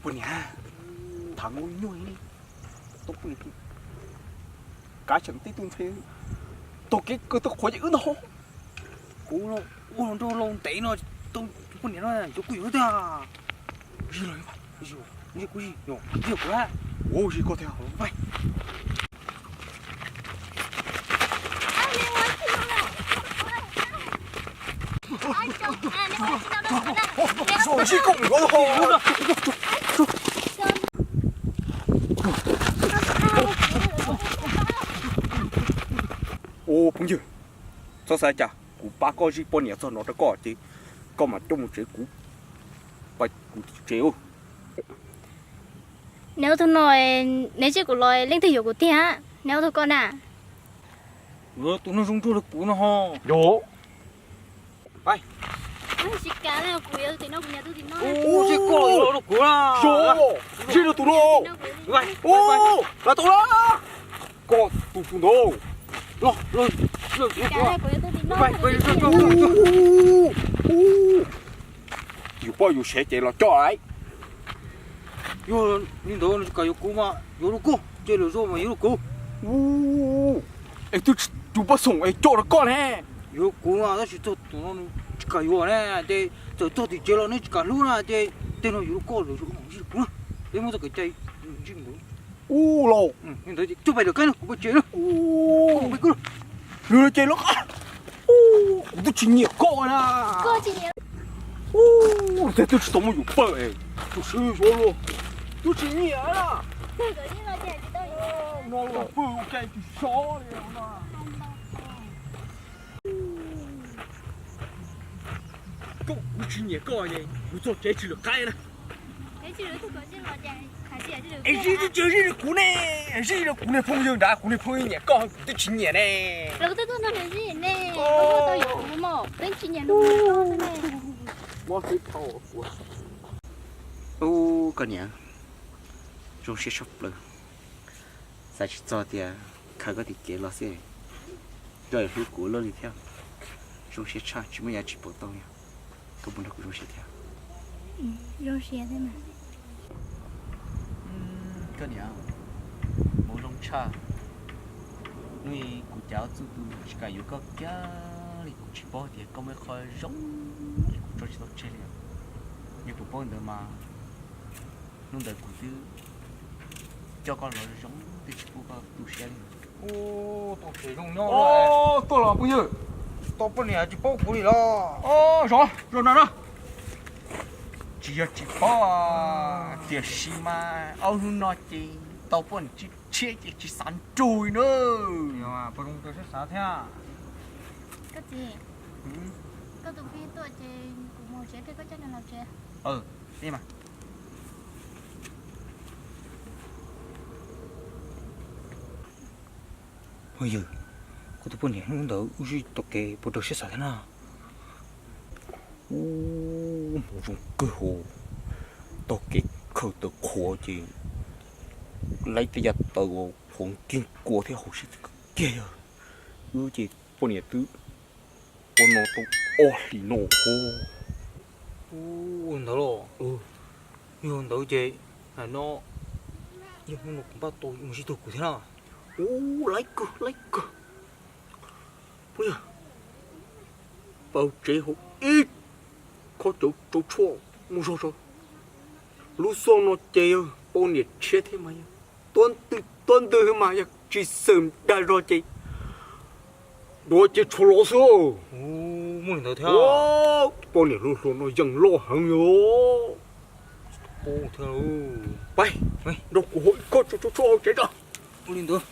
Poj niam, tham nkuaj nyuaj li, tau poj niam kav tsam tej tug ntxhais taug kev kawg tau qhuav ces wb ntag. Kuv ua los nrog laus ntev no, tau poj niam no cov kuj yuav tiag. Zij los, zij kuv, zij kuv, ua zij koj tiag. Ua phooj ywg, txhob xav cas kuv pab koj zij poj niam txog no rau koj ces koj mam coj mus tsev, kuv pais kuv tsev. Neb ob tug no, neb zij kuv los leej twg yuav kuv tiag? Neb ob tug koj na. Tus no zoo nraug li kuv no ho. Yog. Tsis kav, kuv yuav tus tim no, kuv nyiam tus tim no. Ua, zij koj los yuav kuv na. Yog, zij rau tus no. Ua, los tau lawm. Koj tus tus ntawd. Los, los, los. Yus poj yus sev ces los coj lawm. Yog li ntawd nws tsis kam yuav kuv mas yuav rau koj, ntshe lwm zaug mas yuav rau kuv. Es twb tsis tus poj xoom es coj rau koj ne. Yuav rau kuv mas tab sis txog tus no nws tsis kam yuav ne, ces txawm txog tim tsev los nws tsis kam hlub na, ces tej no yuav rau koj, lwm zaug mas zij rau kuv na. Peb muab txoj kev cai ntsib ntawd. Ua los, li ntawd ces coj pais lawm koj na, kuv pais tsev na. Nws ces los, kuv twb tsis nyiam koj na. Ua, twb tsis tau muaj yus pawg es tus swb yuav luag, twb tsis nyiam na. No los pawg ua ke tsis sov li. Koj, kuv tsis nyiam koj es kuv txog tsev tsis lwm qaib na. Es zij twb tsis zij rau kuv ne, zij rau kuv niag phooj ywg nrad, kuv niag phooj ywg nyiam koj, kuv twb tsis nyiam ne. Ub, koj niam, zoo siab tshaj plaws. Xav tsis txog tias khaws koj tim kev los xwb, koj yuav hlub kuv luaj li thiab. Zoo siab tshaj, tsis muaj yav tsis pom tau li. Koj puas nrog kuv zoo siab thiab? Koj niam, hmoov zoo tshaj. Hnub kuv cav txuj tus tsis kam yuav koj kiag li, kuv tsis paub tias koj muaj ib qho zoo es kuv tso tsis tau tseg li. Yog kuv paub ntawd mas hnub ntawd kuv twb coj koj los zoo, twb tsis pub koj tu siab li. Ub, tau kev zoo nyob. Tuaj los phooj ywg. Tau poj niam tsis paub kuv li los? Zov, zov no na. Tsis yog tsis paub, tiam sis mas ob hnub no ces tau poj niam tshiab ces tsis xav nrug na. Puas zoo rau siab xav thiab? Koj txiv, koj tus phooj ywg tuaj ces kuv mus tsev thiab, koj coj nws los tsev. Phooj ywg, koj tus poj niam hnub ntawd wb zij tau kev puas rau siab xav thiab na? Ub, hmoov zoo kawg hos, tau kev khaws taws qhuav ces laib tej yav taws uas qhuav nkeeg kua thiab haum siab kawg kiag yog. Wb ces poj niam twb ua no tau ob hlis no hos. Ub, ntawd los? Yog ntawd ces hais no, yog hnub no kuv npaj tau mus sib tug kuv thiab na. Ub, laib kawg laib kawg. Phooj ywg, pab tsev haus ib khob cawv tsau tshuaj mus zog tso. Lub xyoo no ces yog poj niam tshiab thiab mas yog tuab ntwg tuab ntwg mas yog tsis xwm dag zog ces duav ces tshuav los xwb. Poj niam hluas hluas no yeej loj heev os. Pab nrog kuv haus ib khob tsau tshuaj hauv tsev tso. Ua li ntawd.